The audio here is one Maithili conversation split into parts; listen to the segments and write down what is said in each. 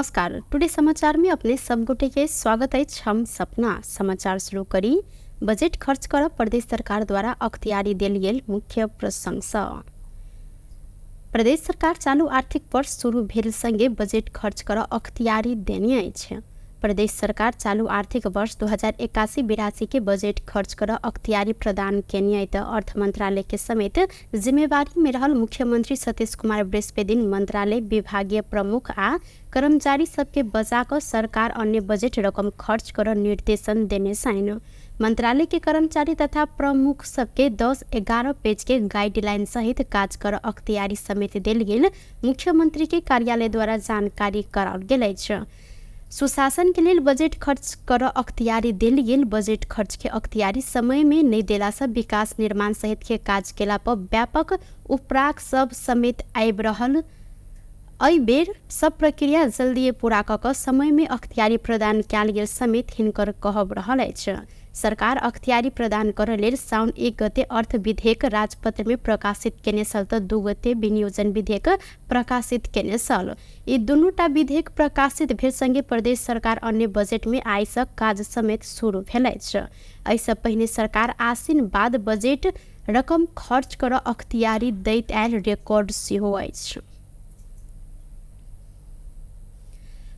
नमस्कार, टुडे समाचार में अपने सब गोटे के स्वागत अछि। हम सपना समाचार शुरू करी। बजट खर्च कर प्रदेश सरकार द्वारा अख्तियारी देल गेल मुख्य प्रसंग। प्रदेश सरकार चालू आर्थिक वर्ष शुरू भेल संगे बजट खर्च कर अख्तियारी देने अछि। प्रदेश सरकार चालू आर्थिक वर्ष 2081-82 के बजट खर्च कर अख्तियारी प्रदान केने त अर्थ मंत्रालय के समेत जिम्मेवारी में रहल मुख्यमंत्री सतीश कुमार बृहस्पति दिन मंत्रालय विभागीय प्रमुख आ कर्मचारी सबके बचा क सरकार अन्य बजट रकम खर्च कर निर्देशन देने छैन। मंत्रालय के कर्मचारी तथा प्रमुख सबके 10-11 पेज के गाइडलाइन सहित काज कर अख्तियारी समेत देल गेल मुख्यमंत्री के कार्यालय द्वारा जानकारी कराओल गेल अछि। सुशासन के लेल बजट खर्च कर अख्तियारी देल गेल बजट खर्च के अख्तियारी समय में नहीं देला से विकास निर्माण सहित के काज केला पर व्यापक उपराग सब समेत आबि रहल। एहि बेर सब प्रक्रिया जल्दी पूरा क क समय में अख्तियारी प्रदान कयल गेल समेत हिनकर कहब रहल अछि। सरकार अख्तियारी प्रदान कर लेल साउन 1 गते अर्थ विधेयक राजपत्र में प्रकाशित केने छल त 2 गते विनियोजन विधेयक प्रकाशित केने छल। यी दुनूटा विधेयक प्रकाशित भेल संगे प्रदेश सरकार अन्य बजट में आइ सँ काज समेत शुरू भेल अछि। एहिसँ पहिने सरकार आसिन बाद बजट रकम खर्च कर अख्तियारी दैत आयल रिकॉर्ड सेहो अछि।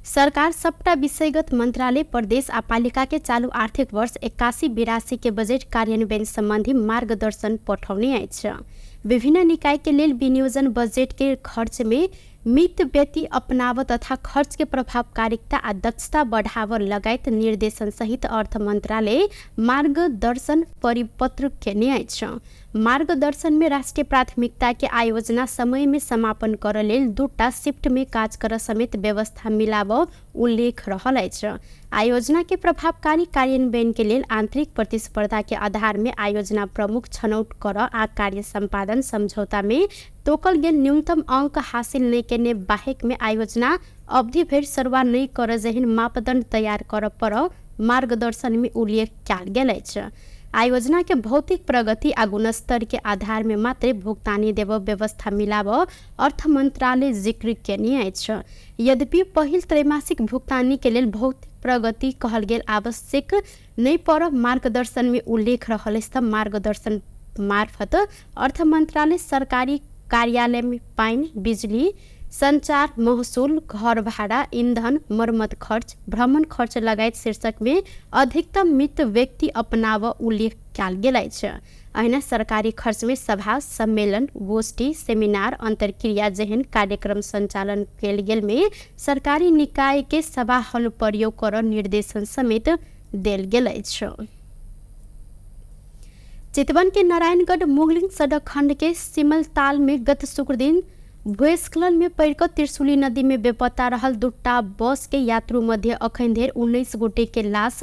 सरकार सबटा विषयगत मंत्रालय प्रदेश आ पालिका के चालू आर्थिक वर्ष 81-82 के बजट कार्यान्वयन सम्बन्धी मार्गदर्शन पठौने अछि। विभिन्न निकाय के लेल विनियोजन बजट के खर्च में मित व्यति अपनाव तथा खर्च के प्रभावकारिता आ दक्षता बढ़ाव लगायत निर्देशन सहित अर्थ मंत्रालय मार्गदर्शन परिपत्र केने अछि। मार्गदर्शन में राष्ट्रीय प्राथमिकता के आयोजना समय में समापन कर लेल 2टा शिफ्ट में काज कर समेत व्यवस्था मिलाव उल्लेख रहल अछि। आयोजना के प्रभावकारी कार्यान्वयन के लेल आंतरिक प्रतिस्पर्धा के आधार में आयोजना प्रमुख छनौट कर आ कार्य सम्पादन समझौता में तोकल गेल न्यूनतम अंक हासिल नहीं केने बाहेक में आयोजना अवधि भरि सरुआ नहीं कर जेहन मापदंड तैयार कर पर मार्गदर्शन में उल्लेख कयल गेल अछि। आयोजना के भौतिक प्रगति आ गुणस्तर के आधार में मात्रै भुगतानी देव व्यवस्था मिलाव अर्थ मंत्रालय जिक्र केने अछि। यद्यपि पहिल त्रैमासिक भुगतानी के लेल भौतिक प्रगति कहल गेल आवश्यक नहीं पर मार्गदर्शन में उल्लेख रहल अछि त मार्गदर्शन मार्फत अर्थ मंत्रालय सरकारी कार्यालय में पानि, बिजली, संचार, महसुल, घर भाडा, ईंधन, मरम्मत खर्च, भ्रमण खर्च लगायत शीर्षक में अधिकतम मित व्यक्ति अपनाव उल्लेख कयल गेल अछि। अहिना सरकारी खर्च में सभा, सम्मेलन, गोष्ठी, सेमिनार, अंतर्क्रिया जेहन कार्यक्रम संचालन कयल गेल में सरकारी निकाय के सभा हल प्रयोग कर निर्देशन समेत देल गेल अछि। चितवन के नारायणगढ़ मुगलिंग सड़क खंड के सिमलताल में गत शुक्र दिन भूस्खलन में पड़िक त्रिशूली नदी में बेपत्ता रहल 2टा बस के यात्रु मध्य अखन धरि 19 गोटे के लाश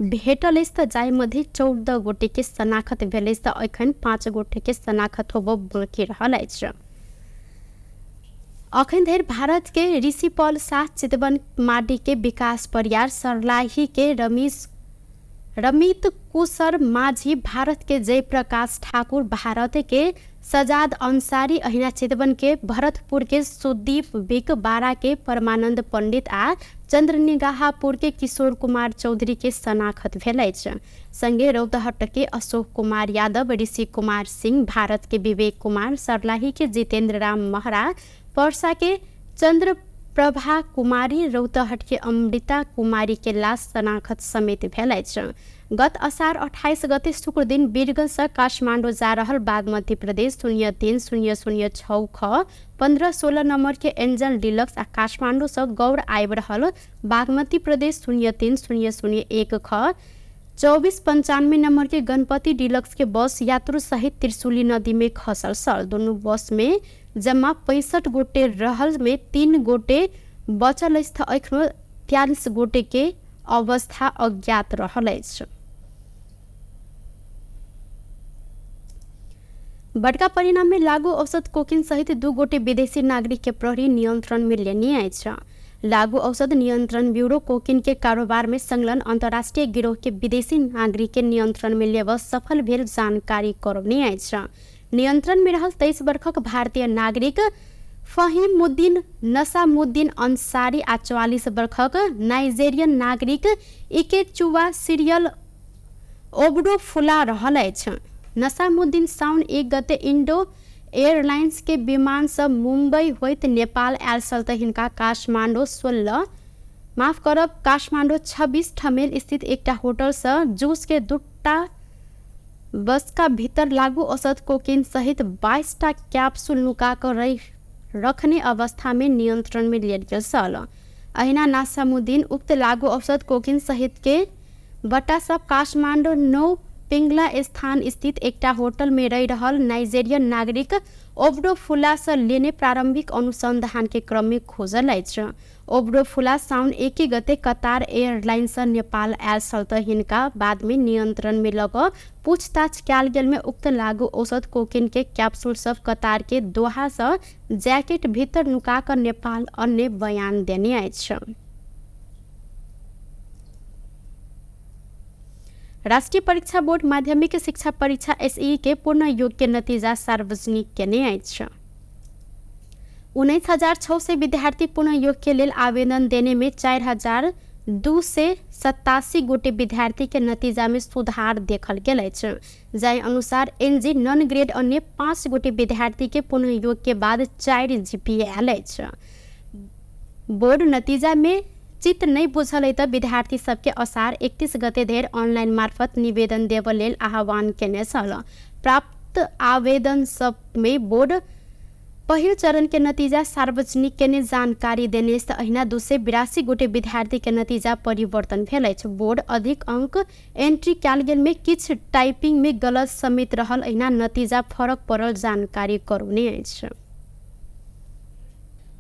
भेटल अछि त जाहि मध्य 14 गोटे के शनाखत भेल अछि त अखन 5 गोटे के शनाखत होब बाँकी रहल अछि। अखन धरि भारत के ऋषिपल शाह, चितवन माडी के विकास परियार, सर्लाही के रमित कुशर माझी, भारत के जयप्रकाश ठाकुर, भारत के सजाद अंसारी, अहिना चितवन के भरतपुर के सुदीप विक, बारा के परमानंद पंडित आ चंद्रनिगाहपुर के किशोर कुमार चौधरी के शनाखत भेल अछि। संगे रौतहट के अशोक कुमार यादव, ऋषि कुमार सिंह, भारत के विवेक कुमार, सर्लाही के जितेंद्र राम महरा, पर्सा के चंद्र प्रभा कुमारी, रौतहट के अमृता कुमारी के लाश शनाखत समेत भेल अछि। गत असार 28 गते शुक्र दिन वीरगंज से काठमाडौँ जा रहल बागमती प्रदेश 03-006 ख 15-16 नंबर के एंजल डिलक्स आ काठमाडौँ से गौर आबि रहल बागमती प्रदेश 03-001 ख 24-95 नंबर के गणपति डिलक्स के बस यात्रु सहित त्रिशूली नदी में खसल छल। दुनू बस में जम्मा 65 गोटे रहल में 3 गोटे बचल अछि त एखनो 43 गोटे के अवस्था अज्ञात रहल अछि। बड़का परिणाम में लागू औषध कोकिन सहित 2 गोटे विदेशी नागरिक के प्रहरी नियंत्रण में लेने अछि। लागू औषध नियंत्रण ब्यूरो कोकिन के कारोबार में संलग्न अंतर्राष्ट्रीय गिरोह के विदेशी नागरिक के नियंत्रण में लेब सफल भेल जानकारी करौने अछि। नियंत्रण में रहल 23 वर्षक भारतीय नागरिक फहीमुद्दीन नसामुद्दीन अंसारी आ 44 वर्षक नाइजेरियन नागरिक इकेचुवा सिरियल ओबडो फुला रहल अछि। नसामुद्दीन साउन 1 गते इंडो एयरलाइंस के विमान से मुंबई होइत नेपाल आयल छल त हिनका काठमाडौँ काठमाडौँ 26 ठमेल स्थित एकटा होटल से जूस के 2टा बसका भीतर लागू औषध कोकेन सहित 22टा कैप्सूल नुका कर रखने अवस्था में नियंत्रण में लियल गेल छल। अहिना नासामुद्दीन उक्त लागू औषध कोकेन सहित के बट्टा सब काठमाडौँ 9 पिंगला स्थान स्थित एकटा होटल में रहि रहल नाइजेरियन नागरिक ओबडो फुला से लेने प्रारंभिक अनुसंधान के क्रम में खोजल अछि। ओबडो फुला साउन 1 गते कतार एयरलाइंस से नेपाल आयल छल त हिनका बाद में नियंत्रण में लग पूछताछ कयल गेल में उक्त लागू औषध कोकेन के कैप्सूल सब कतार के दोहा से जैकेट भीतर नुका कर नेपाल अन्य बयान देने अछि। राष्ट्रीय परीक्षा बोर्ड माध्यमिक शिक्षा परीक्षा एसई के पूर्ण योग्य नतीजा सार्वजनिक केने अछि। 19,600 विद्यार्थी पूर्ण योग्य के लेल आवेदन देने में 4,287 गोटे विद्यार्थी के नतीजा में सुधार देखल गेल अछि। जाहि अनुसार एनजी नॉन ग्रेड अन्य 5 गोटे विद्यार्थी के पूर्ण योग्य के बाद 4 जीपीए आयल अछि। बोर्ड नतीजा में चित्त नहीं बुझल है त विद्यार्थी सबके असार 31 गते धरि ऑनलाइन मार्फत निवेदन देब लेल आह्वान केने छल। प्राप्त आवेदन सब में बोर्ड पहिल चरण के नतीजा सार्वजनिक केने जानकारी देने से अहिना 282 गोटे विद्यार्थी के नतीजा परिवर्तन भेल अछि। बोर्ड अधिक अंक एंट्री कयल गेल में किछु टाइपिंग में गलत समेत रहल अहिना नतीजा फरक पड़ल जानकारी करौने अछि।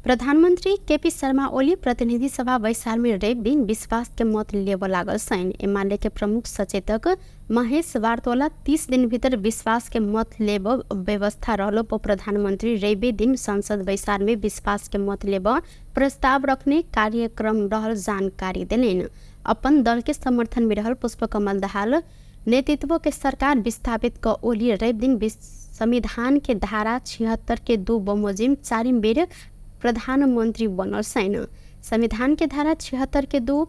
प्रधानमन्त्री केपी शर्मा ओली प्रतिनिधि सभा बैसार में रवि दिन विश्वास के मत लेबऽ लागल छनि। एमाले के प्रमुख सचेतक महेश वार्तोला 30 दिन भीतर विश्वास के मत लेब व्यवस्था रहलो पर प्रधानमन्त्री रवि दिन संसद बैसार में विश्वास के मत लेब प्रस्ताव रखने कार्यक्रम रहल जानकारी देलनि। अपन दल के समर्थन में रहल पुष्पकमल दाहाल नेतृत्व के सरकार विस्थापित क ओली रवि दिन संविधान के धारा 76 के 2 बमोजिम 4 बेर प्रधानमन्त्री बनल छैन। संविधान के धारा 76 के 2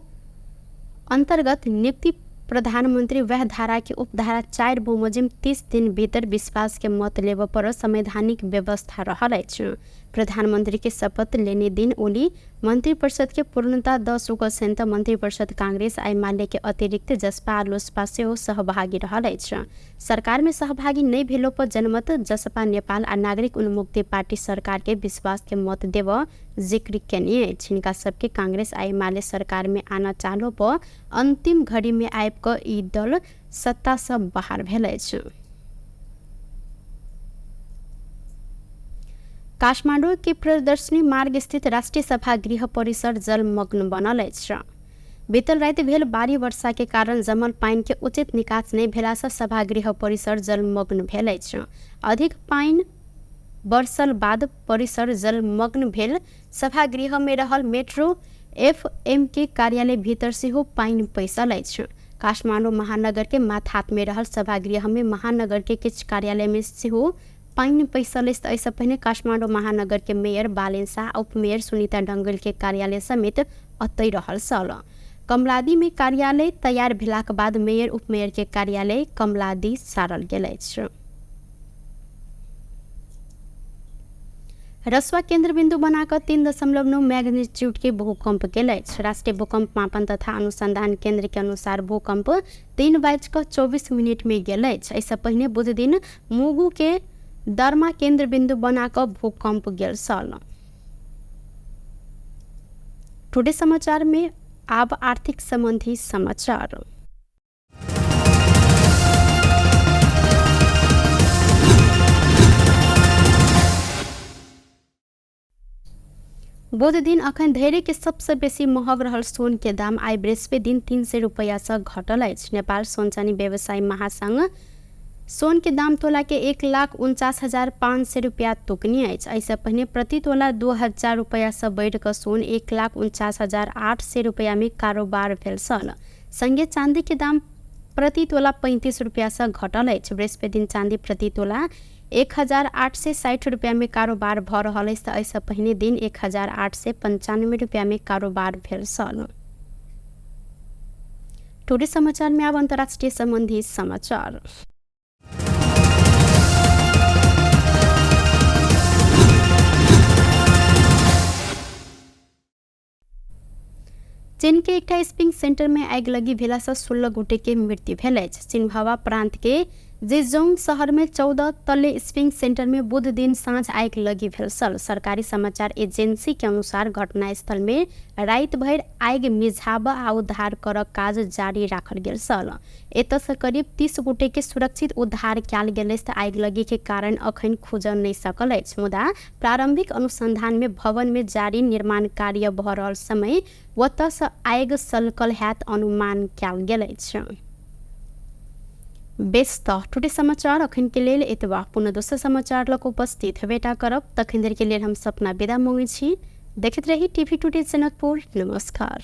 अंतर्गत नियुक्ति प्रधानमन्त्री वह धारा के उपधारा 4 बमोजिम 30 दिन भीतर विश्वास के मत लेब पर संवैधानिक व्यवस्था रहल अछि। प्रधानमन्त्री के शपथ लेने दिन ओली मन्त्री परिषद के पूर्णता द चुकल छनि त मन्त्री परिषद कांग्रेस आ एमाले के अतिरिक्त जसपा आ लोसपा सेहो सहभागी रहल अछि। सरकार में सहभागी नहि भेलो पर जनमत जसपा नेपाल आ नागरिक उन्मुक्ति पार्टी सरकार के विश्वास के मत देब जिक्र केने अछि। हिनका सबके कांग्रेस आ एमाले सरकार में आना चाहलो पर अंतिम घड़ी में आबि कऽ ई दल सत्ता सँ बाहर भेल अछि। काठमाडौँ के प्रदर्शनी मार्ग स्थित राष्ट्रिय सभा गृह परिसर जलमग्न बनल अछि। बीतल राति भेल भारी वर्षा के कारण जमल पानि के उचित निकास नहि भेला सँ सभागृह परिसर जलमग्न भेल अछि। अधिक पानि बरसल बाद परिसर जलमग्न भेल सभागृह में रहल मेट्रो एफएम के कार्यालय भीतर सेहो पानि पैसल अछि। काठमाडौँ महानगर के माथात में रहल सभागृह में महानगर के किछु कार्यालय में सेहो पानि पैसल अछि। एहिसँ पहिने काठमाडौँ महानगर के मेयर बालेन शाह उपमेयर सुनीता डंगल के कार्यालय समेत अतै रहल छल। कमलादी में कार्यालय तैयार भेलाक बाद मेयर उपमेयर के कार्यालय कमलादी सारल गेल अछि। रसुवा केन्द्रबिन्दु बनाकऽ 3.9 मैग्नीट्यूड के भूकंप गेल अछि। राष्ट्रिय भूकंप मापन तथा अनुसंधान केन्द्र के अनुसार भूकंप 3:24 में गेल अछि। एहिसँ पहिने बुध दिन मुगु के दरमा केन्द्रबिन्दु बनाकऽ भूकंप गेल छल। टुडे समाचार में आब आर्थिक संबंधी समाचार। बुध दिन अखन धरि के सबसँ बेसी महग रहल सोन के दाम आइ बृहस्पति दिन 300 रुपैया सँ घटल अछि। नेपाल सोन चानी व्यवसायी महासंघ सोन के दाम तोला के 1,49,500 रुपया तोकने अछि। एहिसँ पहिने प्रति तोला 2,000 रुपैया सँ बढ़ि कऽ सोन 1,49,800 रुपया में कारोबार भेल छल। संगे चांदी के दाम प्रति तोला 35 रुपैआसँ घटल अछि। बृहस्पति दिन चाँदी प्रति तोला 1860 रुपैआमे कारोबार भऽ रहल अछि तऽ एहिसँ पहिने दिन 1895 रुपैआमे कारोबार भेल छल। टुडे समाचारमे आब अन्तर्राष्ट्रिय सम्बन्धी समाचार। चीन के एकटा स्पिंग सेंटर में आगिलगी भेलासँ 16 गोटे के मृत्यु भेल अछि। सिन्हावा प्रांत के जेजोंग शहर में 14 तल्ले स्पिंग सेंटर में बुध दिन साँझ आगिलगी भेल छल। सरकारी समाचार एजेंसी के अनुसार घटनास्थल में राति भरि आगि मिझाब आ उद्धार करक काज जारी राखल गेल छल। एतऽसँ करीब 30 गोटे के सुरक्षित उद्धार कयल गेल अछि तऽ आगिलगी के कारण अखन खुजल नहि सकल अछि, मुदा प्रारंभिक अनुसंधान में भवन में जारी निर्माण कार्य भऽ रहल समय ओतऽसँ आगि सलकल हैत अनुमान कयल गेल अछि। बेस तऽ टुडे समाचार अखन के लेल एतबा। पुनः दोसर समाचार लऽ कऽ उपस्थित हेबेटा करब, तखन धरि के लेल हम सपना विदा मांगै छी। देखैत रही टीवी टुडे जनकपुर। नमस्कार।